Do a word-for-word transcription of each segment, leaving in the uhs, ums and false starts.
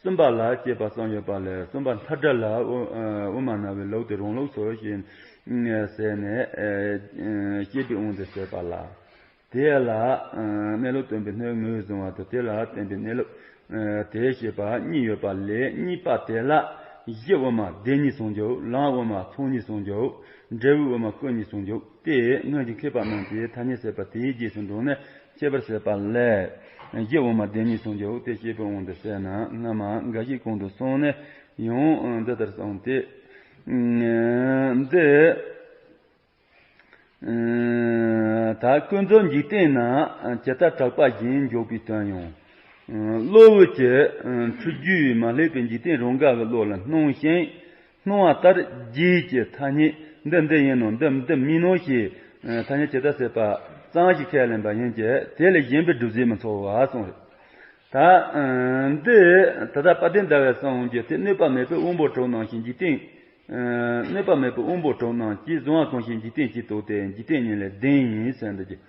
གསུམ་པ་ལ་སྐྱེས་པ་གསུམ་ཡོད་པ་ལས། གསུམ་པ་མཐའ་བྲལ་ལ་དབུ་དབུ་མ་ན་བའི་ལུགས་དེ་རང་ལུགས་སོ་ཞེས་ཟེར་ནས་ཨེ་ཨེ་བཤད་པའི་དབང་དུ་བྱས་པ་ལ། དེ་ལ་ཨེ་གནས་ལུགས་སྟོན་པའི་སྣོད་ངོས་བཟུང་བ་དང་། དེ་ལ་བརྟེན་པའི་གནས་ལུགས་ཨེ་དེ་བཤད་པ་གཉིས་ཡོད་པ་ལས། གཉིས་པ་དེ་ལ་གཞི་དབུ་མ་བདེན་གཉིས་སུ་འཇོག། ལམ་དབུ་མ་ཚོགས་གཉིས་སུ་འཇོག། འབྲས་བུའི་དབུ་མ་སྐུ་གཉིས་སུ་འཇོག་སྟེ། སྔོན་གྱི་མཁས་པ་རྣམས་ཀྱིས་ཐ་སྙད་ཟད་པ་དེའི་རྗེས་སུ་འགྲོ་ནས་ཁྱད་པར་བཤད་པ་ལས། གཞི་དབུ་མ་བདེན་གཉིས་སུ་འཇོག་སྟེ་བཤད་པའི་དབང་དུ་བྱས་ན། སྔ་མ་འགའ་ཞིག་གོང་དུ་སོང་ནས་ཡང་འདི་ལྟར་གསུངས་ཏེ། འདི་ད་ཀུན་རྫོབ་འཇིག་རྟེན་ན་ཇི་ལྟར་གྲགས་པ་བཞིན་འཇོག་པའི་དོན་ཡང་། གློ་བུར་གྱི་འཁྲུལ་རྒྱུས་མ་སླེབས་པའི་འཇིག་རྟེན་རང་ག་གི་བློ་ལ་སྣང་ཞིང་། སྣང་བ་ལྟར་རྒྱུད་ཀྱི་ཐ་སྙད་འདི་འདི་ཡིན་ནོ། འདི་འདི་མིན་ནོ་ཞེས་ཐ་སྙད་ཇི་ལྟར་ཟད་པ་ཙམ་ཞིག་ཁས་ལེན་པ་ཡིན་གྱི། དེ་ལས་གཞན་པའི་སྒྲུབ་བྱེད་མི་འཚོལ་བར་གསུངས་རེད། ད་འདི་ད་ལྟ་དཔལ་ལྡན་ཟླ་བས་གསུངས་ཀྱི། དེ་གནོད་པ་མེད་པའི་དབང་པོ་གྲོགས་རྣམས་ཀྱིས་འཇིག་རྟེན། གནོད་པ་མེད་པའི་དབང་པོ་གྲོགས་རྣམས་ཀྱིས་གཟུང་བ་གང་ཞིག་འཇིག་རྟེན་གཅིག་ཏུ་སྟེ། འཇིག་རྟེན་ཉིད་ལས་བདེན་ཡིན་ཟེར་འདི་ཀྱི།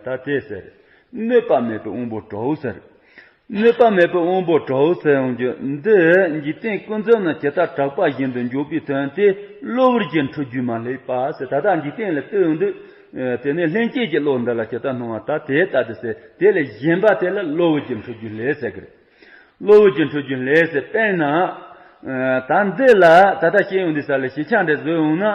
ད་དེ་ཟེར། གནོད་པ་མེད་པའི་དབང་པོ་གྲོགས་ཟེར། གནོད་པ་མེད་པའི་དབང་པོ་གྲོགས་ཟེར་ཡོང་རྒྱུ་འདི། འཇིག་རྟེན་ཀུན་རྫོབ་ན་ཇི་ལྟར་གྲགས་པ་བཞིན་དུ་འཇོག་པའི་དོན་དེ། གློ་བུར་གྱི་འཁྲུལ་རྒྱུས་མ་སླེབས་པ་ཟེར། ད་ལྟ་འཇིག་རྟེན་ལ་ལྟོས་ཡོང་དུས། དེ་ནས་ལྷན་སྐྱེས་ཀྱི་བློ་འདི་ལ་ཇི་ལྟར་སྣང་བ་ད་དེ་ལྟ་སྟེ་ཟེར། དེ་ལས་གཞན་པ་དེ་ལ་གློ་བུར་གྱི་འཁྲུལ་རྒྱུས་སླེབས་ཟེར་གི་རེད། གློ་བུར་གྱི་འཁྲུལ་རྒྱུས་སླེབས་ཟེར། དཔེར་ན། ད་འདི་ལ་ད་ལྟ་བཤད་ཡོང་དུས་ས་ལ་ཞིབ་ཆ་འདྲ་བཟོས་ཡོང་ན།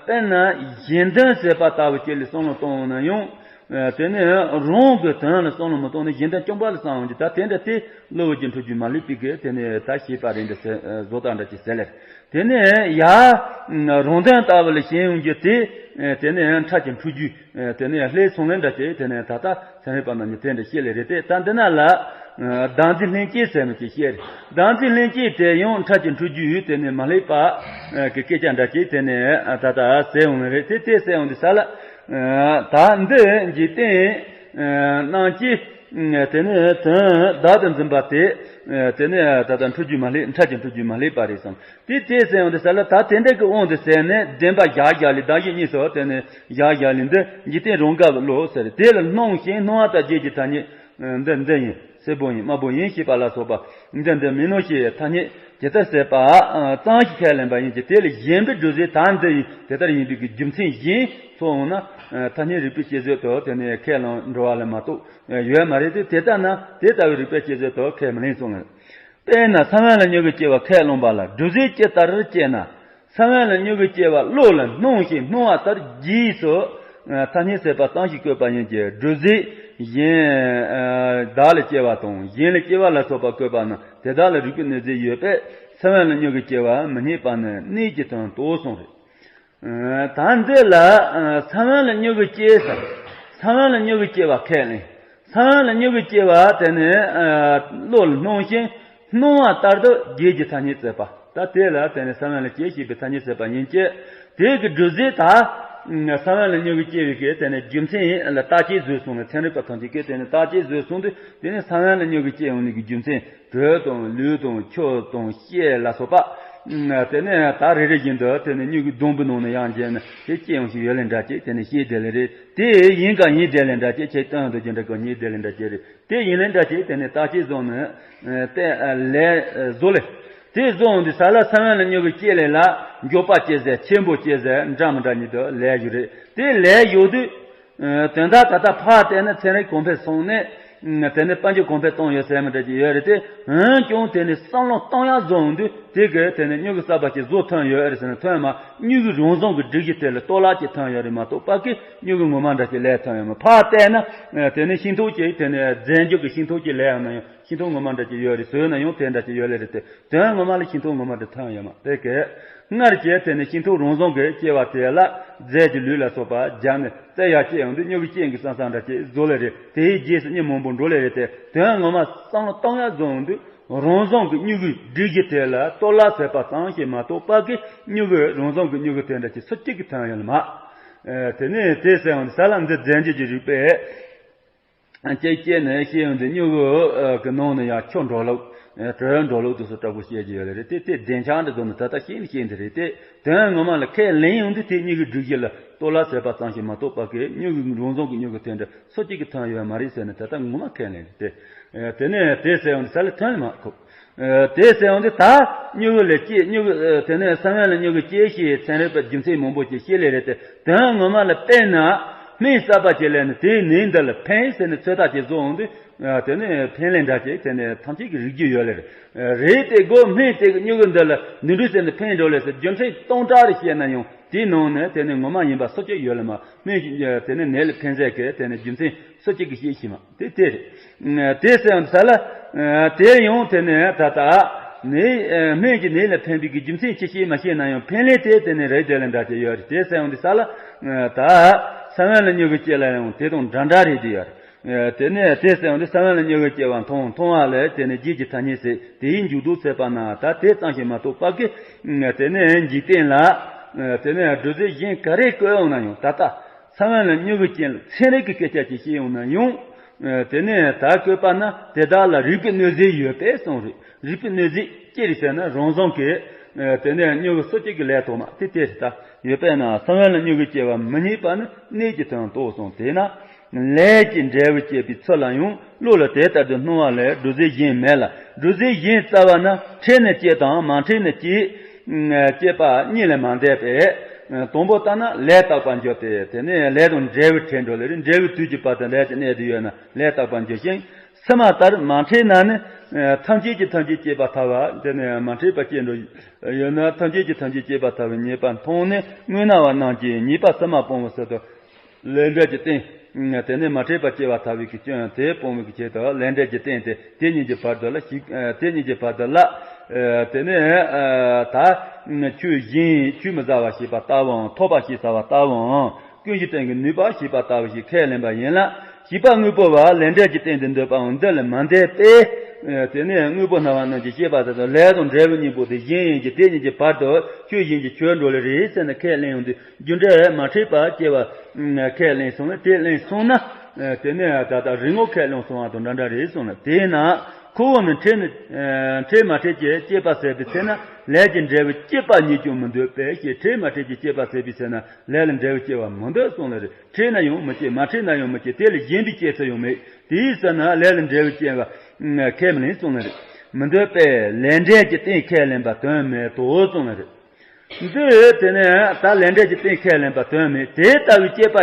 དཔེར་ན་གཞན་དོན་ཟད་པ་ལྟ་བུ་ཅིག་ལ་བསམ་བློ་གཏོང་ཡོང་ན་ཡང་། དེ་ནས་རང་གི་དོན་ལ་བསམ་བློ་མི་གཏོང་ནས་གཞན་དོན་རྐྱང་པ་ལ་བསམ་ཡོང་གི། ད་དེ་འདྲ་དེ་གློ་བུར་གྱི་འཁྲུལ་རྒྱུས་མ་སླེབས་པའི་གི། དེ་ནས་ད་ཤེས་པ་རེད་འདྲ་ཟེར། བཟོ་ལྟ་འདྲ་ཅིག་ཟེར་ལེ། དེ་ནས་ཡར་རང་དོན་ལྟ་བུ་ལ་ཞེན་ཡོང་རྒྱུ་དེ། དེ་ནས་ཡང་འཁྲུལ་རྒྱུས་འཁྲུལ་རྒྱུས། དེ་ནས་ཡང་སླེབས་སོང་ལེ་འདྲ་ཅིག། དེ་ནས་ད་ལྟ་ཚན་རིག་པ་རྣམས་ཀྱིས་དེ་འདྲ་བཤད་ལེ་རེད་དེ། ད་འདི་ན་ལ་བདག་འཛིན་ལྷན་སྐྱེས་ཟེར་མི་ཅིག་བཤད་རེད། བདག་འཛིན་ལྷན་སྐྱེས་དེ་ཡང་འཁྲུལ་རྒྱུས་འཁྲུལ་རྒྱུས་དེ་ནས་མ་སླེབས་པ་གི་སྐད་ཆ་འདྲ་ཅིག་དེ་ནས་ད་ལྟ་ཟེར་ཡོང་ལེ་རེད་དེ། དེ་ཟེར་ཡོང་དུས་ས་ལ། ད་འདི་འཇིག་རྟེན་རྣམས་ཀྱི། དེ་ནས་དོན་བདག་ཏུ་འཛིན་པ་དེ། དེ་ནས་ད་ལྟ་འཁྲུལ་རྒྱུས་མ་སླེབས། འཁྲུལ་རྒྱུས་འཁྲུལ་རྒྱུས་མ་སླེབས་པ་རེད་བསམ། དེ་དེ་ཟེར་ཡོང་དུས་ས་ལ། ད་དེ་འདྲ་གི་དབང་དུ་བྱས་ནས་བདེན་པ་བཞག་བཞག་ལེ། བདག་གཞན་གཉིས་སུ་དེ་ནས་བཞག་བཞག་ལེ། འདི་འཇིག་རྟེན་རང་ག་གི་བློ་ཟེར། དེ་ལ་སྣང་ཞིང་། སྣང་བ་ལྟར་རྒྱུད་ཀྱི་ཐ་སྙད་འདི་འདི་ཡིན། སེར་པོ་ཡིན། དམར་པོ་ཡིན་ཞེས་པ་ལ་སོགས་པ་འདི་འདི་མིན་ནོ་ཞེས་ཐ་སྙད་ཇི་ལྟར་ཟད་པ་ཙམ་ཞིག་ཁས་ལེན་པ་ཡིན་གྱི། དེ་ལས་གཞན་པའི་སྒྲུབ་བྱེད་ད་འདི་ཡིན། དེ་ལྟར་ཡིན་པའི་གི་རྒྱུ་མཚན་གཞན་འཚོལ་འོང་ན། ཐ་སྙད་རིགས་པས་དཔྱད་བཟོད་དུ་དེ་ནས་ཁས་བླངས་འགྲོ་བ་ལས་མ་གཏོགས་ཡོད་མ་རེད་དེ། དེ་ལྟ་ན་དེ་ལྟ་བུའི་རིགས་པས་དཔྱད་བཟོད་དུ་ཁས་མི་ལེན་གསུངས། དཔེར་ན་ས་བོན་ལ་མྱུ་གུ་སྐྱེ་བ་ཁས་བླངས་པ་ལ། སྒྲུབ་བྱེད་ཇི་ལྟར་སྐྱེ་ན། ས་བོན་ལ་མྱུ་གུ་སྐྱེ་བ་བློ་ལ་སྣང་ཞིང་སྣང་བ་ལྟར་རྒྱུས་སུ་ཐ་སྙད་ཟད་པ་ཙམ་ཞིག་བཀོད་པ་ཡིན་གྱི། སྒྲུབ་བྱེད་གཞན་བདག་ལ་སྐྱེ་བ་དང་གཞན་ལ་སྐྱེ་བ་ལ་སོགས་པ་བཀོད་པ་ན་དེ་དག་ལ་རིགས་པའི་གནོད་འཚེ་ཡོད་པས། ས་བོན་ལ་མྱུ་གུ་སྐྱེ་བ་མི་རྙེད་པ་ནི་གནས་ཀྱི་དོན་ཏོ་གསུངས་རེད། ད་འདི་ལ་ས་བོན་ལ་མྱུ་གུ་སྐྱེ་ས། ས་བོན་ལ་མྱུ་གུ་སྐྱེ་བ་ཁས་ལེན། ས་བོན་ལ་མྱུ་གུ་སྐྱེ་བ་དེ་ནི་བློ་ལ་སྣང་ཞིང་སྣང་བ་ལྟར་དུ་རྒྱུད་ཀྱི་ཐ་སྙད་ཟད་པ། ད་དེ་ལ་དེ་ནི་ས་བོན་ལ་སྐྱེ་ཞེས་པའི་ཐ་སྙད་ཟད་པ་ཡིན་གྱི། དེ་གི་སྒྲུབ་བྱེད་ད་ས་བོན་ལ་མྱུ་གུ་སྐྱེ་བའི་གི་དེ་ནི་རྒྱུ་མཚན་ལ་བརྟག་དཔྱད་བཟོས་སོང་ནས། ཚན་རིག་པ་ཐམས་ཅད་ཀྱིས་དེ་ནི་བརྟག་དཔྱད་བཟོས་སོང་དུས། དེ་ནི་ས་བོན་ལ་མྱུ་གུ་སྐྱེ་ཡོང་ནི་གི་རྒྱུ་མཚན། དྲོད་དང་ལུད་དང་ཆུ་དང་ཤེལ་ལ་སོགས་པ། དེ་ནས་ད་རེ་རེ་བཞིན་དུ་དེ་ནས་མྱུ་གུ་སྡོང་པོའི་ནང་ནས་ཡང་བྱས་ནས་དེ་སྐྱེ་ཡོང་ཞིག་ཡོད་ལེ་འདྲ་ཅིག་དེ་ནས་ཤེས་བསྡད་ལེ་རེད། དེ་ཡིན་གང་ཡིན་བསྡད་ལེ་འདྲ་ཅིག་ཆེ་སྟོན་དུ་ཀྱི་འདྲ་གང་ཡིན་བསྡད་ལེ་འདྲ་ཅིག་རེད། དེ་ཡིན་ལེ་འདྲ་ཅིག་དེ་ནས་བརྟག་དཔྱད་བཟུང་ནས་དེ་ལས་བཟོ་ལེ། དེ་བཟོ་འོང་དུས་ས་ལ་ས་བོན་ལ་མྱུ་གུ་སྐྱེ་ལེ་ལ་མགྱོགས་པ་སྐྱེ་ཟེར་ཆེན་པོ་སྐྱེ་ཟེར་འདྲ་མི་འདྲ་ཉིད་དུ་ལས་ཡོད་རེད། དེ་ལས་ཡོད་དུས། དོན་དག་ད་ལྟ་ཕར་བལྟས་ན་ཚན་རིག་གོང་འཕེལ་སོང་ནས། དེ་ནས་དཔལ་འབྱོར་གོང་འཕེལ་བཏང་ཡོད་ཟེར་མི་འདྲ་ཅིག་ཡོད་རེད་དེ། འོན་ཀྱང་དེ་ནས་བསམ་བློ་གཏོང་ཡག་བཟོ་འོང་དུས་དེ་གི་དེ་ནས་མྱུ་གུ་གསར་པ་ཅིག་བཟོ་ཐོན་ཡོད་རེད་ཟེར་ན་ཐོན་མ། མྱུ་གུ་རང་བཟུང་གི་སྒྲིག་གཞི་དེ་ལ་གཏོར་བརླག་ཅིག་ཐོན་ཡོད་རེད་མ་གཏོགས་ཕ་གི་མྱུ་གུ་ངོ་མ་འདྲ་ཅིག་ལས་ཐོན་ཡོད་མ། ཕར་བལྟས་ན་དེ་ནས་ཤིང་ཏོག་ཅིག་དེ་ནས་རྫས་འགྱུར་གྱི་ཤིང་ཏོག་ཅིག་ལས་ཡོང་ན་ཡང་ཤིང་ཏོག་ངོ་མ་འདྲ་ཅིག་ཡོད་རེད། ཟོས་ན་ཡང་དེ་འདྲ་ཅིག་ཡོད་ལེ་རེད་དེ། དོན་ངོ་མ་ལ་ཤིང་ཏོག་ངོ་མ་དེ་ཐོན་ཡོད་མ་རེད་དེ། སྔར་གྱི་དེ་ནས་ཤིང་ཏོག་རང་བཟུང་གི་སྐྱེ་བ་དེ་ལ་རྫས་ཀྱི་ལུད་ལ་སོགས་པ་སྦྱར་ནས་བཙལ་ཡག་སྐྱེ་ཡོང་དུས་མྱུ་གུ་སྐྱེ་གི་ས་ས་འདྲ་ཅིག་བཟོ་ལེ་རེད། དེའི་རྗེས་སུ་མྱི་མང་པོ་འགྲོ་ལེ་རེད་དེ། དོན་ངོ་མ་བསམ་བློ་གཏོང་ཡག་བཟོ་ཡོང་དུས་རང་བཟུང་གི་མྱུ་གུའི་སྒྲིག་གཞི་དེ་ལ་གཏོར་བརླག་ཟད་པ་ཙམ་ཞིག་མ་གཏོགས་ཕ་གི་མྱུ་གུ་རང་བཟུང་གི་མྱུ་གུ་དེ་འདྲ་ཅིག་སུ་གཅིག་གིས་ཐོན་ཡོད་མ། དེ་ནས་དེ་ཟེར་ཡོང་དུས་ས་ལ་འདི་རྫས་འགྱུར་གྱི་རིགས་པས། ཅེས་བཤད་ནས་བཤད་ཡོང་དུས་མྱུ་གུ་གི་ནང་ནས་ཡང་ཆུ་འགྲོ་ལུགས། དྲོད་འགྲོ་ལུགས་དེ་ཚོ་ལྟ་བུ་བཤད་ཀྱི་ཡོད་ལེ་རེད་དེ། དེ་བདེན་ཆགས་འདྲ་བཟོ་ནས་ད་ལྟ་ཤེས་ནི་ཤེས་འདི་རེད་དེ། དོན་ངོ་མ་ལ་ཁས་ལེན་ཡོང་དུས་དེ་མྱུ་གུའི་སྒྲིག་གཞི་ལ་གཏོར་བརླག་ཟད་པ་ཙམ་ཞིག་མ་གཏོགས་ཕ་གི་མྱུ་གུ་རང་བཟུང་གི་མྱུ་གུ་དེ་འདྲ་སུ་གཅིག་གིས་ཐོན་ཡོད་མ་རེད་ཟེར་ནས་ད་ལྟ་ངོ་མ་ཁས་ལེན་རེད་དེ། དེ་ནས་དེ་ཟེར་ཡོང་དུས་ས་ལ་ཐོན་མ་ཁུག་དེ་ཟེར་ཡོང་དུས་ད་སྨྱུ་གུ་ལ་སྐྱེས། སྨྱུ་གུ་དེ་ནས་ས་བོན་ལ་སྨྱུ་གུ་སྐྱེས་ཞེས་ཚན་རིག་པའི་རྒྱུ་མཚན་མང་པོ་ཅིག་བཤད་ལེ་རེད་དེ། དོན་ངོ་མ་ལ་དཔེར་ན་སྨན་གསར་པ་ཅིག་ལེན་ནས་དེའི་ནད་འདི་ལ་ཕན་ཟེར་ནས་ཚོད་ལྟ་ཅིག་བཟོ་འོང་དུས། དེ་ནས་ཕན་ལས་འདྲ་ཅིག་དེ་ནས་ཐམས་ཅད་ཀྱིས་རིག་རྒྱུ་ཡོད་ལེ་རེད། རེད་དེ་སྒོ་སྨན་དེ་གི་སྨྱུ་གུ་འདི་ལ་འདི་འདྲ་ཟེར་ནས་ཕན་འགྲོ་ལེ་ཟེར་རྒྱུ་མཚན་སྟོང་ཕྲག་རེ་བཤད་ན་ཡང་དེའི་ནང་ནས་དེ་ནས་ངོ་མ་ཡིན་པ་སུ་གཅིག་ཡོད་ལེ་མ། སྨན་དེ་ནས་ནད་ལ་ཕན་ཟེར་གི་དེ་ནས་རྒྱུ་མཚན་སུ་གཅིག་གིས་བཤད་ཤེས་མ། དེ་དེ་རེད། དེ་ཟེར་ཡང་ས་ལ་དེ་ཡང་དེ་ནས་ད་ལྟ་ནས་སྨན་གྱི་ནད་ལ་ཕན་པའི་གི་རྒྱུ་མཚན་ཅི་ཤེས་མ་ཤེས་ན་ཡང་ཕན་ལས་དེ་དེ་ནས་རེད་དེ་ལ་འདྲ་ཅིག་ཡོད་རེད། དེ་ཟེར་ཡང་དེ་ས་ལ་ད་ས་བོན་ལ་སྨྱུ་གུ་སྐྱེས་ལ་ཡང་དེ་དང་འདྲ་འདྲ་རེད་དེ་ཡོད་རེད། དེ་ནས་དེ་ཟེར་ཡང་དེ་ས་བོན་ལ་སྨྱུ་གུ་སྐྱེ་བ་མཐོང་། མཐོང་བ་ལས་དེ་ནས་རྗེས་ཀྱི་ཐ་སྙད་ཟེར། དེའི་མཇུག་ཏུ་ཚེས་པ་ན་ད་དེ་ཙམ་ཞིག་མ་གཏོགས་པ་གི་དེ་ནས་འཇིག་རྟེན་ལ་དེ་ནས་སྒྲུབ་རྫས་གཞན་ག་རེ་བཀོད་འོང་ན་ཡང་ད་ལྟ་ས་བོན་ལ་སྨྱུ་གུ་ཅན་ལ་ཚན་རིག་གི་སྐད་ཆ་ཅིག་བཤད་ཡོང་ན་ཡང་། དེ་ནས་ད་བཀོད་པ་ན་དེ་དག་ལ་རིགས་པའི་གནོད་འཚེ་ཡོད་པས་གསུངས་རེད། རིགས་པའི་གནོད་འཚེ་ཅི་རེད་ཟེར་ན་རང་བཟང་གི་དེ་ནས་སྨྱུ་གུ་སུ་གཅིག་གི་ལས་ཐོག་མ་དེ་དེ་རེད། ད་ཡོད་པས་ན་ས་བོན་ལ་སྨྱུ་གུ་སྐྱེ་བ་མི་རྙེད་པ་ནི་གནད་ཀྱི་དོན་རྟོགས་གསུངས། དེས་ན་ལས་ཀྱི་འབྲས་བུ་སྐྱེད་པའི་ཚུལ་ལ་ཡང་བློ་ལ་དེ་ལྟར་དུ་སྣང་བ་ལས་སྒྲུབ་རྫས་གཞན་མེད་ལ། སྒྲུབ་རྫས་གཞན་རྩ་བ་ན་ཕྲད་ནས་སྐྱེ་དང་མ་ཕྲད་ནས་སྐྱེ། སྐྱེས་པ་གཉིས་ལས་མ་འདས་པས། དང་པོ་ལྟར་ན་ལས་རྟག་པར་འགྱུར་ཏེ། དེ་ནས་ལས་དང་འབྲས་བུ་ཕྲད་འགྲོ་ལེ་རེད། འབྲས་བུ་དུས་ཀྱི་བར་དུ་ལས་ཀྱི་གནས་དུ་ཡོད་ན་ལས་རྟག་པར་འགྱུར་ཞིང་། སྲིད་མ་ལྟར་མ་ཕྲད་ན་ནི་ཐམས་ཅད་ཀྱི་ཐམས་ཅད་སྐྱེད་པར་ཐལ་བ། དེ་ནས་མ་ཕྲད་པ་སྐྱེ་འགྲོ་ཡོད་ན་ཐམས་ཅད་ཀྱི་ཐམས་ཅད་སྐྱེད་པར་ཐལ་བའི་ཉེས་པ་མཐོང་ནས་དངོས་སྣང་བ་རྣམས་ཀྱིས་ཉེས་པ་སྲིད་མ་སྤོང་བའི་ཚུལ་དུ། ལས་འབྲས་ཀྱི་རྟེན། དེ་ནས་མ་ཕྲད་པ་སྐྱེ་བར་ཐལ་བའི་གི་སྐྱོན་དེ་སྤོང་བའི་གི་ཆེད་དུ་ལས་འབྲས་ཀྱི་རྟེན་དེ་དེ་གཉིས་ཀྱི་བར་དུ་ལ་ཞིག་དེ་གཉིས་ཀྱི་བར་དུ་ལ། དེ་ནས་ད་ཆོས་གཞན་ཆོས་མི་ཟ་བ་ཞེས་པ་ལྟ་བུའམ་ཐོབ་པ་ཞེས་བྱ་བ་ལྟ་བུའམ་ཀུན་གཞི་རྟེན་གྱི་ནུས་པ་ཞེས་པ་ལྟ་བུ་ཞིག་ཁས་ལེན་པ་ཡིན་ལ། བྱིས་པ་དངོས་པོ་བ་ལས་འབྲས་ཀྱི་རྟེན་དུ་འདོད་པའང་འདི་ལ་མ་འདས་པས། དེ་ནས་དངོས་པོ་སྣང་བ་རྣམས་ཀྱིས་སྐྱེད་པར་ཐལ་བའི་ལས་དང་འབྲས་བུ་གཉིས་པོ་དེ་གཞན་ཡིན་གྱི་དེ་གཉིས་ཀྱི་བར་དུ་ཆོས་གཞན་གྱི་ཆོས་འགྲོ་ལེ་རེད་ཟེར་ནས་ཁས་ལེན་ཡོང་དུས། རྒྱུ་འབྲས་མ་ཕྲད་པ་སྐྱེ་བ་ཁས་ལེན་སོང་ལ། དེ་ལེན་སོང་ན་དེ་ནས་ད་ལྟ་རིགས་ངོ་ཁས་ལེན་སོང་བ་དང་འདྲ་འདྲ་རེད་གསུངས་ལ། དེས་ན་ཁོ་བོ་ནི་ཕྲད་ནི་ཕྲད་མ་ཕྲད་ཀྱི་སྐྱེད་པ་ཟད་པའི་ཚེ་ན་ལས་ཀྱི་འབྲས་བུ་སྐྱེད་པ་ཉིད་ཀྱང་མི་འདོད་པས་ཞེས། ཕྲད་མ་ཕྲད་ཀྱི་སྐྱེད་པ་ཟད་པའི་ཚེ་ན་ལས་ལ་འབྲས་བུ་སྐྱེ་བ་མི་འདོད་གསུངས་ལ་རེད། ཕྲད་ན་ཡང་མི་སྐྱེ། མ་ཕྲད་ན་ཡང་མི་སྐྱེ། དེ་ལས་གཞན་པའི་སྐྱེ་ཚུལ་ཡང་མེད། དེའི་ཚེ་ན་ལས་ལ་འབྲས་བུ་སྐྱེ་བ་ཁས་མི་ལེན་གསུངས་ལ་རེད། མི་འདོད་པས་ལས་འབྲས་ཀྱི་རྟེན་ཁས་ལེན་པ་དོན་མེད་དོ་གསུངས་ལ་རེད། འདི་དེ་ནས་ད་ལས་འབྲས་ཀྱི་རྟེན་ཁས་ལེན་པ་དོན་མེད། དེ་ལྟ་བུའི་སྐྱེད་པ་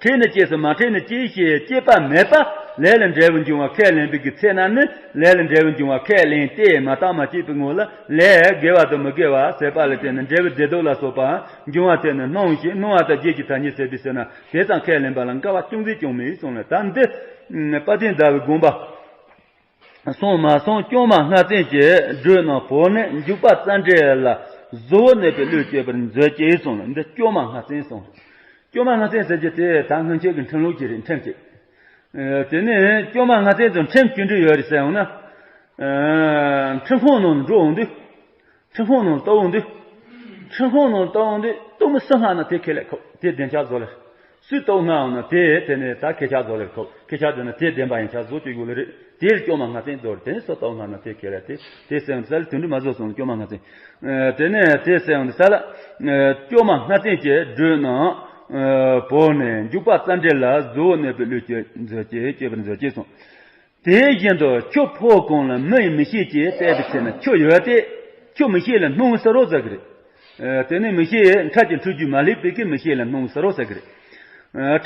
ཕྲད་ནས་སྐྱེས་སོ་མ་ཕྲད་ནས་སྐྱེས་ཞེས་སྐྱེད་པ་མེད་པ་ལས་ལ་འབྲས་བུ་འབྱུང་བ་ཁས་ལེན་པའི་གི་ཚེ་ན་ནི་ལས་ལ་འབྲས་བུ་འབྱུང་བ་ཁས་ལེན་ཏེ་མ་བརྟགས་མ་དཔྱད་པའི་ངོ་ལ་ལས་དགེ་བ་དང་མི་དགེ་བ་ཟད་པ་ལ་བརྟེན་ནས་འབྲས་བུ་བདེ་སྡུག་ལ་སོགས་པ་འབྱུང་བ་དེ་ནི་སྣང་ཞིང་སྣང་བ་དང་རྗེས་ཀྱི་ཐ་སྙད་ཟད་པའི་ཚེ་ན་དེ་ཙམ་ཁས་ལེན་པ་ལ་འགལ་བ་ཅུང་ཟད་ཀྱང་མེད་གསུངས་ལ། ད་འདི་དཔལ་ལྡན་ཟླ་བའི་དགོངས་པ། སོང་མ་སོང་སྐྱོ་མ་ལྔ་བཙན་གྱི་སྒྲོས་རྣམས་བོར་ནས་འཇུག་པ་རྩ་འགྲེལ་ལ་གཟུ་བོར་གནས་པའི་བློས་བཅོས་པར་མཛོད་ཅེས་གསུངས་ལ། འདི་སྐྱོ་མ་ལྔ་བཙན་གསུངས། སྐྱོ་མ་ལྔ་བཙན་ཟེར་རྒྱུ་དེ་ད་སྔོན་ཆད་ཀྱི་འཕྲིན་ལུགས་ཀྱི་རེད། ཁྲིམས་ཀྱི། དེ་ནས་སྐྱོ་མ་ལྔ་བཙན་དང་ཁྲིམས་གཅིག་འདྲ་ཡོད་རེད་ཟེར་ཡོང་ན། ཁྲིམས་ཁང་ནང་འགྲོ་འོང་དུས། ཁྲིམས་ཁང་ནང་ལྟ་འོང་དུས། ཁྲིམས་ཁང་ནང་ལྟ་འོང་དུས་གཏུམ་མོ་སུ་སྔ་ན་དེ་ཁས་ལེན་ཁོ་དེ་བདེན་ཆགས་བཟོ་ལེ། སུས་གཏུམ་མོ་སྔ་འོང་ན་དེ་དེ་ནས་ད་ཁས་ཆགས་བཟོ་ལེ་ཁོ་ཁས་ཆགས་བཟོ་ན་དེ་བདེན་པ་ཡིན་ཆགས་བཟོ་བཅུག་དགོས་ལེ་རེད། དེར་སྐྱོ་མ་ལྔ་བཙན་བཟོ་རེད། དེ་ནས་སུ་གཏུམ་མོ་སྔ་ན་དེ་ཁས་ལེན་དེ་དེ་སེམས་ས་ལ་དུད་འགྲོ་མ་བཟོ་སོང་སྐྱོ་མ་ལྔ་བཙན། དེ་ནས་དེ་སེམས་ས་ལ་སྐྱོ་མ་ལྔ་བཙན་གྱི་སྒྲོས་རྣམས་བོར་ནས་འཇུག་པ་རྩ་འགྲེལ་ལ་གཟུ་བོར་གནས་པའི་བློས་བཅོས་མཛོད་ཅེས་བཅོས་པར་མཛོད་ཅེས་གསུངས། དེ་བཞིན་དུ་ཆོས་འཕོ་གོང་ལ་མི་ཡིས་མི་ཤེས་ཀྱིས་བལྟས་པའི་ཚེ་ན་ཆོས་ཡོད་དེ། ཆོས་མི་ཤེས་ལ་སྣང་ཟེར་རོ་ཟེར་གི་རེད། དེ་ནི་མི་ཤེས་འཕྲལ་གྱི་འཁྲུལ་རྒྱུ་མ་སླེབས་པའི་གི་མི་ཤེས་ལ་སྣང་ཟེར་རོ་ཟེར་གི་རེད།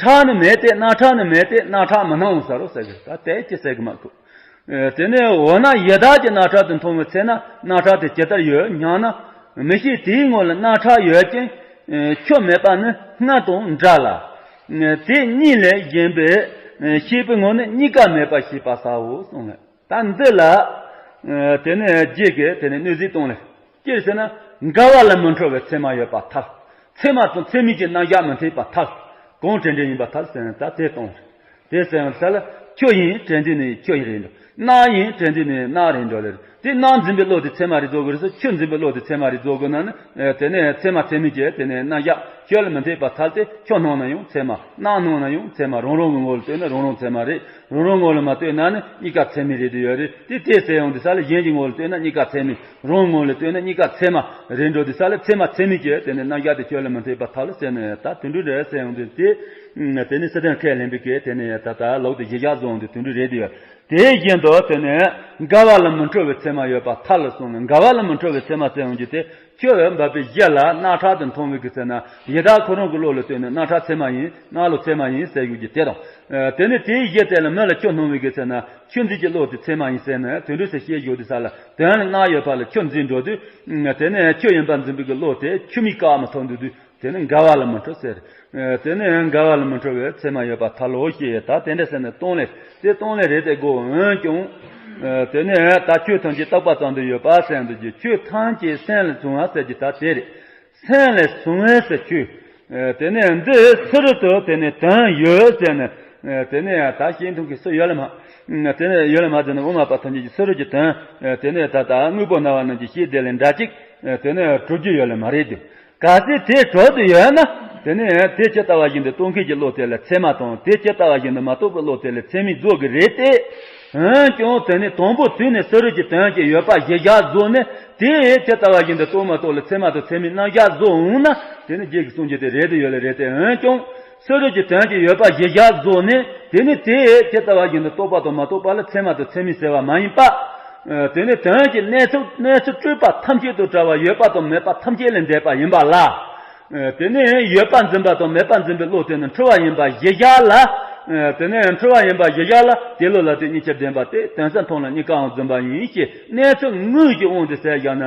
ཁྲག་ནི་མེད་དེ་རྣག་ཁྲག་ནི་མེད་དེ་རྣག་ཁྲག་མི་སྣང་ཟེར་རོ་ཟེར་གི་རེད། ད་དེ་ཅི་ཟེར་གི་མ་གོ། དེ་ནས་འོ་ན་ཡི་དྭགས་ཀྱི་རྣག་ཁྲག་དེ་མཐོང་བའི་ཚེ་ན་རྣག་ཁྲག་དེ་ཇི་ལྟར་ཡོད་སྙམ་ན། མི་ཤེས་དེའི་ངོ་ལ་རྣག་ཁྲག་ཡོད་ཅིང་། ཆོས་མེད་པ་ནི་རྔ་དང་འདྲ་ལ། དེ་གཉིས་ལས་གཞན་པའི་ཤེས་པའི་ངོ་ནི་གཉིས་ཀ་མེད་པ་ཤེས་པར་བྱའོ་གསུངས་ལ། ད་འདི་ལ་དེ་ནས་རྗེས་ཀྱི་དེ་ནས་གནོད་འཚེ་གཏོང་ལེ། ཅི་ཟེར་ན་འགལ་བ་ལ་མི་འཁྲུལ་བའི་མཚན་མ་ཡོད་པར་ཐལ། མཚན་མ་དང་མཚན་མིན་གྱི་རྣམ་གཞག་མི་འཐད་པར་ཐལ། གང་དྲན་དྲན་ཡིན་པར་ཐལ་ཟེར་ན་ད་དེ་གཏོང་། དེ་ཟེར་ཡང་ས་ལ་ཆོས་ཡིན་དྲན་དུས་ནི་ཆོས་ཡིན་རེད་འགྲོ། རྣག་ཡིན་དྲན་དུས་ནི་རྣག་རེད་འགྲོ་ལེ། དེ་རྣག་འཛིན་པའི་བློ་དེ་མཚན་མ་རེད་བཟོ་དགོས་རེད་ཟེར། ཆོས་འཛིན་པའི་བློ་དེ་མཚན་མ་རེད་བཟོ་དགོས་ན་ནི་དེ་ནས་མཚན་མ་མཚན་མིན་གྱི་དེ་ནས་རྣམ་གཞག་ཆོས་ལ་མི་འཐད་པར་ཐལ་ཏེ་ཆོས་སྣང་ན་ཡང་མཚན་མ། རྣག་སྣང་ན་ཡང་མཚན་མ། རང་རང་གི་ངོ་ལ་ལྟོས་ན་རང་རང་མཚན་མ་རེད། རང་རང་ངོ་ལ་མ་ལྟོས་ན་ནི་གཉིས་ཀ་མཚན་མིན་རེད་དུ་ཡོད་རེད། དེ་དེ་ཟེར་ཡང་དེ་ས་ལ་གཞན་གྱི་ངོ་ལ་ལྟོས་ན་གཉིས་ཀ་མཚན་མིན། རང་ངོ་ལ་ལྟོས་ན་གཉིས་ཀ་མཚན་མ་རེད་འགྲོ། དེ་ས་ལ་མཚན་མ་མཚན་མིན་གྱི་དེ་ནས་རྣམ་གཞག་དེ་ཆོས་ལ་མི་འཐད་པར་ཐལ་ཟེར་ནས་ད་དུད་འགྲོ་རེད་ཟེར་ཡང་དེ་དེ་དེ་ནས་སྲིད་དོན་ཁས་ལེན་པའི་སྐད་དེ་ནས་ད་ལྟ་ལོག་ཏུ་གཞི་བཞག་བཟོ་ཡང་དེ་དུད་འགྲོ་རེད་དུ་ཡོད། དེ་བཞིན་དུ་དེ་ནས་འགལ་བ་ལ་མི་འཁྲུལ་བའི་ཚད་མ་ཡོད་པར་ཐལ་ལོ་གསུངས་ནས། འགལ་བ་ལ་མི་འཁྲུལ་བའི་ཚད་མ་ཟེར་ཡོང་རྒྱུ་དེ། ཁྱོད་འབད་པའི་གཞི་ལ་རྣག་ཁྲག་དེ་མཐོང་བའི་གི་ཚེ་ན། ཡི་དྭགས་ཁོ་རང་གི་བློ་ལ་ལྟོས་ནས་རྣག་ཁྲག་ཚད་མ་ཡིན། རྣག་བློ་ཚད་མ་ཡིན་ཟེར་ཡོང་རྒྱུ་དེ་དང་། དེ་ནས་དེའི་གཞི་དེ་ལ་མི་ལ་ཆུ་སྣང་བའི་གི་ཚེ་ན། ཆུ་འཛིན་གྱི་བློ་དེ་ཚད་མ་ཡིན་ཟེར་ནས་དེ་འདྲ་ཟེར་བཤད་རྒྱུ་དེ་ས་ལ། དོན་ལ་རྣག་ཡོད་པ་ལ་ཆུ་འཛིན་འགྲོ་དུས། དེ་ནས་ཆུ་ཡིན་པར་འཛིན་པའི་གི་བློ་དེ་ཆུ་མིག་བཀག་མ་ཐུབ་འདུག་དུས། དེ་ནི་འགལ་བ་ལ་མི་འཁྲུལ་ཟེར། ཨ། དེ་ནི་འགལ་བ་ལ་མི་འཁྲུལ་བའི་ཚད་མ་ཡོད་པར་ཐལ་ལོ་ཞེས། ད་དེ་འདྲ་ཟེར་ནས་སྟོང་ལས། དེ་སྟོང་ལས་རེད་དེ་གོ། འོན་ཀྱང་། ཨ། དེ་ནི་ད་ཆོས་ཐམས་ཅད་རྟག་པ་ཙམ་དུ་ཡོད་པ་ཟེར་འདུག་གི། ཆོས་ཐམས་ཅད་སེམས་ལས་བྱུང་བ་ཟེར་གྱི་ད་དེ་རེད། སེམས་ལས་བྱུང་བའི་ཟེར་ཆོས། ཨ། དེ་ནི་འདི་སུ་རུ་དུ་དེ་ནི་དོན་ཡོད་ཟེར་ནས། ཨ། དེ་ནི་ད་ཤེས་མཐོང་གི་སུ་ཡོད་ལ་མ། ཨ། དེ་ནི་ཡོད་ལ་མ་ཟེར་ནས་དབུ་མ་པ་ཐམས་ཅད་ཀྱི་སུ་རུ་གྱི་དོན། ཨ། དེ་ནི་ད་ལྟ་དངོས་པོ་སྣང་བ་རྣམས་ཀྱི་ཤེས་དེ་ལས་འདྲ་ཅིག། ཨ། དེ་ནི་གྲུབ་རྒྱུ་ཡོད་ལ་མ་རེད་དེ། གལ་སྲིད་དེ་གྲུབ་ཏུ་ཡོད་ན། དེ་ནི་དེ་ཇི་ལྟ་བ་བཞིན་དུ་རྟོགས་མཁན་གྱི་བློ་དེ་ལ་ཚད་མ་དང་། དེ་ཇི་ལྟ་བ་བཞིན་དུ་མ་རྟོགས་པའི་བློ་དེ་ལ་ཚད་མས་རྫོགས་ཀྱི་རེད་དེ། འོན་ཀྱང་དེ་ནི་དང་པོ་དུས་ནས་སུ་རུ་གྱི་དོན་གྱི་ཡོད་པ་གཞི་བཞག་རྫོགས་ནས། དེ་ཇི་ལྟ་བ་བཞིན་དུ་རྟོགས་མ་རྟོགས་ལ་ཚད་མ་དང་ཚད་མའི་རྣམ་གཞག་རྫོགས་འོང་ན། དེ་ནི་རྗེས་ཀྱི་གསུང་རྒྱུ་དེ་རེད་དེ་ཡོད་ལ་རེད་དེ། འོན་ཀྱང་། སུ་རུ་གྱི་དོན་གྱི་ཡོད་པ་གཞི་བཞག་རྫོགས་ནས། དེ་ནི་དེ་ཇི་ལྟ་བ་བཞིན་དུ་རྟོགས་པ་དང་མ་རྟོགས་པ་ལ་ཚད་མ་དང་ཚད་མས་ཟེར་བ་མ་ཡིན་པ། ཨ། དེ་ནི་དོན་གྱི་གནས་ཚུལ། གནས་ཚུལ་སྤྲོས་པ་ཐམས་ཅད་དང་བྲལ་བ། ཡོད་པ་དང་མེད་པ་ཐམས་ཅད་ལས་འདས་པ་ཡིན་པ་ལ། ཨ། དེ་ནི་ཡོད་པ་འཛིན་པ་དང་མེད་པ་འཛིན་པའི་བློ་དེ་ནི་འཁྲུལ་བ་ཡིན་པ་གཞི་བཞག་ལ། ཨ། དེ་ནི་འཁྲུལ་བ་ཡིན་པ་གཞི་བཞག་ལ། དེ་བློ་ལ་དེ་གཉིས་ཆར་ལྡན་པ་སྟེ། དོན་གསུམ་མཐོང་ལ་གཉིས་ཀའང་འཛིན་པ་ཡིན་ཞེས། གནས་ཚུལ་དངོས་ཀྱི་དབང་དུ་བྱས་བཞག་ན་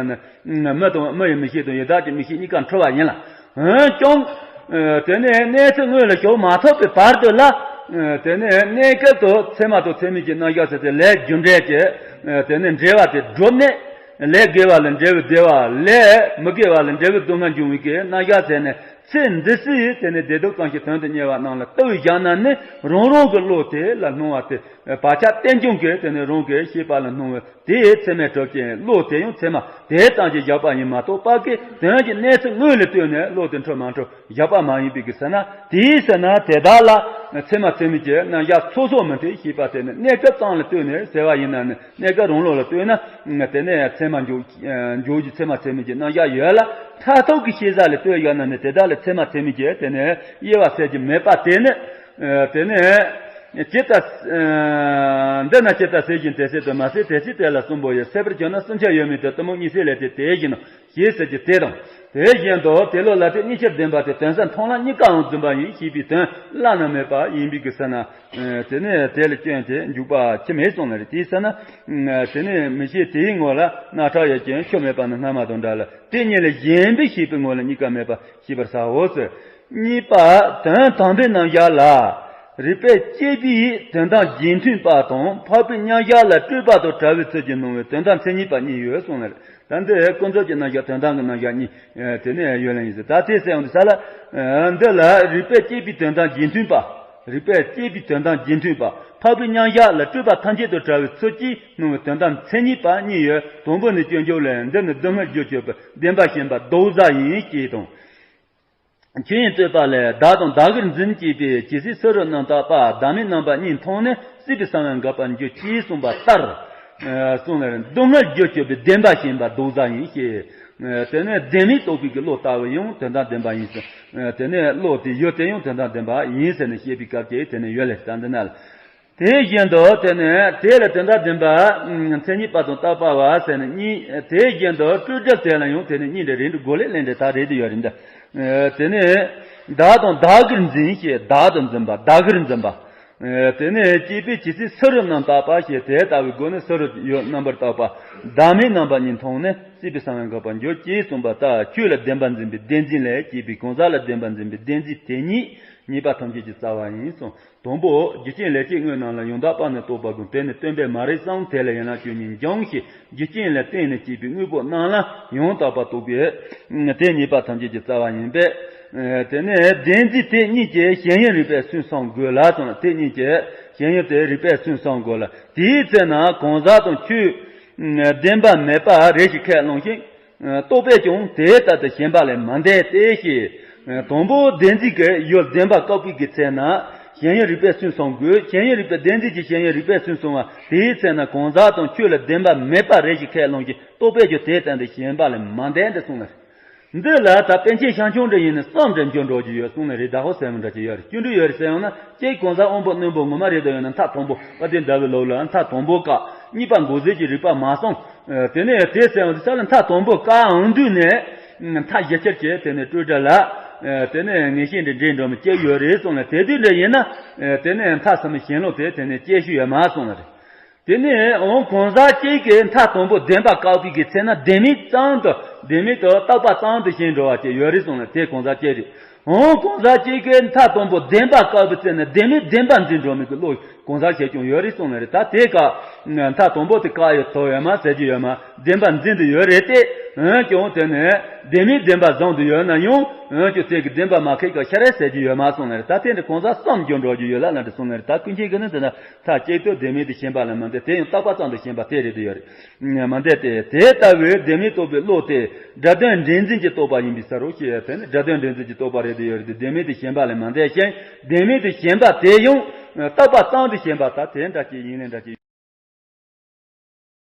ནི། མི་དང་། མི་ཡི་མིག་ཤེས་དང་ཡི་དྭགས་ཀྱི་མིག་ཤེས་གཉིས་ཀ་འཁྲུལ་བ་ཡིན་ལ། འོན་ཀྱང་། ཨ། དེ་ནས་གནས་ཚུལ་དངོས་ལ་ཞུགས་མ་ཐུབ་པའི་བར་དུ་ལ། ཨ། དེ་ནས་གནས་སྐབས་དུ་ཚད་མ་དང་ཚད་མིན་གྱི་རྣམ་གཞག་ཟེར་ཏེ་ལས་རྒྱུ་འབྲས་ཀྱི། ཨ། དེ་ནས་འབྲེལ་བ་དེ་གྲུབ་ནས། ལས་དགེ་བ་ལ་འབྲས་བུ་བདེ་བ། ལས་མི་དགེ་བ་ལ་འབྲས་བུ་སྡུག་བསྔལ་འབྱུང་བའི་གི་རྣམ་གཞག་ཟེར་ནས། ཚེ་འདི་སྲིད་དེ་ནས་བདེ་སྡུག་གང་ཞིག་དོན་དུ་གཉེར་བ་རྣམས་ལ་ལྟོས་བཞག་ན་ནི། རང་རང་གི་བློ་དེ་ལ་སྣང་བ་དེ་བག་ཆགས་རྟེན་འབྱུང་གི་དེ་ནས་རང་གི་ཤེས་པ་ལ་སྣང་བའི། དེའི་ཚད་མས་གྲུབ་ཅིང་། བློ་དེ་ཡང་ཚད་མ་དེ་ཙམ་གྱིས་བཞག་པ་ཡིན་མ་གཏོགས། པ་གི་དོན་གྱི་གནས་ཚུལ་དངོས་ལ་ལྟོས་ནས་བློ་དེ་འཁྲུལ་མ་འཁྲུལ་བཞག་པ་མ་ཡིན་པའི་གི་ཟེར་ན། དེའི་ཟེར་ན་དེ་དག་ལ་ཚད་མ་ཚད་མིན་གྱི་རྣམ་གཞག་སོ་སོ་མི་འཐད། ཤེས་པ་དེ་ནི་གནས་སྐབས་ཙམ་ལ་ལྟོས་ནས་ཟེར་བ་ཡིན་ན་ནི། གནས་སྐབས་རང་བློ་ལ་ལྟོས་ན། དེ་ནས་ཚད་མ་འཇོག་འཇོག་རྒྱུ་ཚད་མ་ཚད་མིན་གྱི་རྣམ་གཞག་ཡོད་ལ། མཐར་ཐུག་གི་ཤེས་བྱ་ལ་ལྟོས་བཞག་ན་ནི། དེ་དག་ལ་ཚད་མ་ཚད་མིན་གྱི་དེ་ནས་དབྱེ་བ་གསལ་གྱི་མེད་པ་དེ་ནི། ཨ། དེ་ནས་ཇི་ལྟར། ཨ། འདི་ན་ཇི་ལྟར་གསལ་བཞིན་དེ་གསལ་དུ་མ་གསལ། དེ་ཚེ་དེ་ལ་གསུམ་པོ་ཡོད། གསལ་བར་གྱུར་ན་གསུམ་ཆར་ཡོད་མིན་ཏེ། གཏི་མུག་གཉིད་སད་ལས་ཏེ་དེ་བཞིན་ནོ། ཞེས་ཟེར་གྱི་དེ་དང་། དེ་བཞིན་དུ་དེ་བློ་ལ་དེ་གཉིས་ཆར་ལྡན་པ་སྟེ། དོན་གསུམ་མཐོང་ལ་གཉིས་ཀའང་འཛིན་པ་ཡིན་ཞེས་པའི་དོན་བླ་ན་མེད་པ་ཡིན་པའི་གི་ཟེར་ན། ཨ། དེ་ནས་དེ་ལ་སྐྱོན་དེ་འཇུག་པ་ཅི་མེད་གསུངས་ལ་རེད། དེའི་ཟེར་ན། ཨ། དེ་ནས་མིག་ཤེས་དེའི་ངོ་ལ་རྣག་ཁྲག་ཡོད་ཀྱང་ཆུ་མེད་པ་ནི་སྔ་མ་དང་འདྲ་ལ། དེ་གཉིས་ལས་གཞན་པའི་ཤེས་པའི་ངོ་ལ་གཉིས་ཀ་མེད་པ་ཤེས་པར་བྱའོ་ཟེར། གཉིས་པ། དོན་དམ་པའི་རྣམ་གཞག་ལ། རིགས་པས་དཔྱད་པའི་དོན་དམ་རྗེས་མཐུན་པ་དང་། འཕགས་པའི་མཉམ་གཞག་ལ་སྤྲོས་པ་དང་བྲལ་བའི་ཚུལ་གྱིས་སྣང་བའི་དོན་དམ་མཚན་ཉིད་པ་གཉིས་ཡོད་གསུངས་ལ། ད་འདི་ཀུན་རྫོབ་ཀྱི་རྣམ་གཞག། དོན་དམ་གྱི་རྣམ་གཞག་གཉིས། ཨ། དེ་ནས་ཡོད་ལ་ཡིན་ཟེར། ད་དེ་གསལ་ཡོང་དུས་ས་ལ། ཨ། འདི་ལ་རིགས་པས་དཔྱད་པའི་དོན་དམ་རྗེས་མཐུན་པ། རིགས་པས་དཔྱད་པའི་དོན་དམ་རྗེས་མཐུན་པ། འཕགས་པའི་མཉམ་གཞག་ལ་སྤྲོས་པ་ཐམས་ཅད་དང་བྲལ་བའི་ཚུལ་གྱིས་སྣང་བའི་དོན་དམ་མཚན་ཉིད་པ་གཉིས་ཡོད། དང་པོ་ནི་སྐྱོན་བརྗོད་ལས། འདི་ནི་སྡུག་བསྔལ་རྒྱུར་གྱུར་པའི་བདེན་པ་ཞེན་པ་ལྡོག་བྱ་ཡིན་ཞེས་དང་། ཆོས་དབྱིངས་བསྟོད་པ་ལས། བདག་དང་བདག་གིར་འཛིན་བཅས་པའི། ཇི་སྲིད་སུ་རུ་རྣམས་རྟག་པ། བདག་མེད་རྣམ་པ་གཉིས་མཐོང་ནས། སྲིད་པའི་ས་བོན་འགག་པར་འགྱུར་ཞེས་གསུངས་པ་ལྟར། ཨ། གསུངས་ལ། སྡུག་བསྔལ་རྒྱུར་གྱུར་པའི་བདེན་པ་ཞེན་པ་ལྡོག་བྱ་ཡིན་ཞེས། ཨ། དེ་ནས་བདེན་མེད་རྟོགས་པའི་གི་བློ་ལྟ་བུ་ཡང་དོན་དམ་བདེན་པ་ཡིན་ཟེར། ཨ། དེ་ནས་བློ་དེ་ཡུལ་དེ་ཡང་དོན་དམ་བདེན་པ་ཡིན་ཟེར་ནས་བཤད་པའི་སྐབས་ཀྱི་དེ་ནས་ཡོད་ལ། ད་འདི་ན་ལ། དེ་བཞིན་དུ་དེ་ནས་དེ་ལ་དོན་དམ་བདེན་པ་མཚན་ཉིད་པ་དང་རྟག་པ་བ་ཟེར་ནས་གཉིས། དེ་བཞིན་དུ་སྤྲོས་བྲལ་དེ་ལ་ཡང་དེ་ནས་གཉིས་འདྲ་རེད་འདུག་གོ་ལེ་ལེན་འདྲ་ད་རེད་དུ་ཡོད་རེད་འདི། དེ་ནས་བདག་དང་བདག་གིར་འཛིན་ཞེས། བདག་ཏུ་འཛིན་པ། བདག་གིར་འཛིན་པ། དེ་ནས་བཅས་པའི་ཇི་སྲིད་སུ་རུ་རྣམས་རྟག་པ་ཞེས། དེ་ལྟ་བུའི་སྒོ་ནས་སུ་རུ་ཡོད་རྣམ་པར་རྟོག་པ། བདག་མེད་རྣམ་པ་གཉིས་མཐོང་ནས། སྲིད་པའི་ས་བོན་འགག་པར་འགྱུར་ཞེས་གསུངས་པ་ལྟར། ཆོས་ལ་བདེན་པར་འཛིན་པའི་བདེན་འཛིན་ལས་སྐྱེས་པའི་གང་ཟག་ལ་བདེན་པར་འཛིན་པའི་བདེན་འཛིན་དེ་ཉིད་ཉེས་པ་ཐམས་ཅད་ཀྱི་རྩ་བ་ཡིན་གསུངས། དང་པོ། རྒྱུ་རྐྱེན་ལས་སྐྱེས་དངོས་རྣམས་ལ་ཡང་དག་པར་ནི་རྟོག་པ་དགོས། དེ་ནི་སྟོན་པས་མ་རིག་བསམ། དེ་ལ་ཡན་ལག་བཅུ་གཉིས་འབྱུང་ཞེས། རྒྱུ་རྐྱེན་ལ་བརྟེན་ནས་སྐྱེས་པའི་དངོས་པོ་རྣམས་ལ་ཡང་དག་པར་རྟོག་པས་དེ་ཉེས་པ་ཐམས་ཅད་ཀྱི་རྩ་བ་ཡིན་པས། དེ་ནས་བདེན་འཛིན་དེ་གཉིས་ཀྱི་ཞེན་ཡུལ་རིགས་པས་སུན་སུན་དགོས་ལ་གསུངས། དེ་གཉིས་ཀྱི་ཞེན་ཡུལ་དེ་རིགས་པས་སུན་སུན་དགོས་ལ། དེའི་ཚེ་ན་གང་ཟག་དང་ཆོས་བདེན་པ་མེད་པ་རེ་ཞིག་ཁས་བླངས་ཤིང་། རྟོག་པས་ཀྱང་དེ་ལྟར་དུ་ཞེན་པ་ལས་མ་འདས་ཏེ་ཞེས། དང་པོ་བདེན་འཛིན་གྱི་ཡུལ་བདེན་པ་བཀག་པའི་གི་ཚེ་ན། ཞེན་ཡུལ་རིགས་པས་སུན་སུན་དགོས། ཞེན་ཡུལ་རིགས་པས་བདེན་འཛིན་གྱི་ཞེན་ཡུལ་རིགས་པས་སུན་སུན་པ། དེའི་ཚེ་ན་གང་ཟག་དང་ཆོས་ལ་བདེན་པ་མེད་པ་རེ་ཞིག་ཁས་བླངས་ཀྱི། རྟོག་པས་ཀྱང་དེ་ལྟར་དུ་ཞེན་པ་ལས་མ་འདས་ཏེ་གསུངས་ལ། འདི་ལ་ད་པཎ་ཆེན་ཞང་ཆུང་འདྲ་ཡིན་ན་གསུམ་འདྲ་འགྱུར་འགྲོ་རྒྱུ་ཡོད་གསུངས་ནས་རེད། ཟླ་ཧོར་སེམས་འདྲ་ཅིག་ཡོད་རེད། བཅུ་འདྲ་ཡོད་རེད་ཟེར་ཡང་ན་གཅིག་གང་ཟག་དབང་པོ་རྣོན་པོ་ངོ་མ་རེད་དོ། ཡང་ན་མཐའ་དང་པོ་དཔལ་ལྡན་ཟླ་བའི་ལུགས་ལ་མཐའ་དང་པོ་བཀག་གཉིས་པ་འགོག་ཟད་ཀྱི་རིགས་པ་མ་གསུངས། དེ་ནས་དེ་ཟེར་ཡང་དེ་ས་ལ་མཐའ་དང་པོ་བཀག་འོང་དུས་ནས་མཐའ་བཞི་ཆར་གྱི་དེ་ནས་སྤྲོས་བྲལ་ལ་དེ་ནས་ངེས་ཤེས་འདྲ་འདྲེས་འགྲོ་མི་སྐྱེ་ཡོད་རེད་གསུངས་ནས། དེ་དུས་འདྲ་ཡིན་ན་དེ་ནས་མཐའ་གསུམ་ཞེན་ལོག་དེ་དེ་ནས་སྐྱེ་ཤུལ་ཡོད་མ་གསུངས་ནི་རེད། དེ་ནས་འོང་གང་ཟག་གཅིག་གིས་མཐའ་དང་པོ་བདེན་པ་བཀག་པའི་གི་ཚེ་ན་ལྡན་མིན་ཙམ་དུ་ལྡན་མིན་དུ་རྟོག་པ་ཙམ་དུ་ཞེན་འགྲོ་བ་ཅིག་ཡོད་རེད་གསུངས་ནས། དེ་གང་ཟག་གཅིག་རེད། འོང་གང་ཟག་གཅིག་གིས་མཐའ་དང་པོ་བདེན་པ་བཀག་པའི་ཚེ་ན་ལྡན་མིན་བདེན་པ་འཛིན་འགྲོ་མི་གི་བློ་གང་ཟག་གཅིག་ཀྱང་ཡོད་རེད་གསུངས་ནས་རེད། ད་དེ་ཀ་མཐའ་དང་པོ་དེ་བཀག་ཡོད་དོ་ཡོད་མ་ཟེར་གྱི་ཡོད་མ། བདེན་པ་འཛིན་དུ་ཡོད་རེད་དེ། འོན་ཀྱང་དེ་ནས་ལྡན་མིན་བདེན་པ་བཟུང་དུ་ཡོད་ན་ཡང་འོན་ཀྱང་དེ་གི་བདེན་པ་མ་ཁེགས་ཀ་ཤ་རེད་ཟེར་གྱི་ཡོད་མ་གསུངས་ནས་རེད། ད་དེ་འདྲ་གང་ཟག་གསུམ་འགྱུར་འགྲོ་རྒྱུ་ཡོད་ལ་ལ་འདྲ་གསུངས་ནས་རེད། ད་ཀུན་མཁྱེན་གྱིས་ནི་འདི་ན། མཐའ་གཅིག་ཏུ་ལྡན་མིན་དུ་ཞེན་པ་ལ་མི་འདོད། དེ་ཡང་རྟོག་པ་ཙམ་དུ་ཞེན་པ་དེ་རེད་དུ་ཡོད་རེད། མི་འདོད་དེ། དེ་ལྟ་བུའི་ལྡན་མིན་རྟོག་པའི་བློ་དེ་སྒྲ་དོན་འདྲེས་འཛིན་གྱི་རྟོག་པ་ཡིན་པའི་ཕྱིར་རོ་ཞེས་དེ་ནི་སྒྲ་དོན་འདྲེས་འཛིན་གྱི་རྟོག་པ་རེད་དུ་ཡོད་རེད་དེ། ལྡན་མིན་དུ་ཞེན་པ་ལ་མི་འདོད་ཅིང་ལྡན་མིན་དུ་ཞེན་པ་དེ་ཡང་རྟོག་པ་ཙམ་དུ་ཞེན་པ་ད་དེ་འདྲ་ཅིག་ཡིན་ལས་འདྲ་ཅིག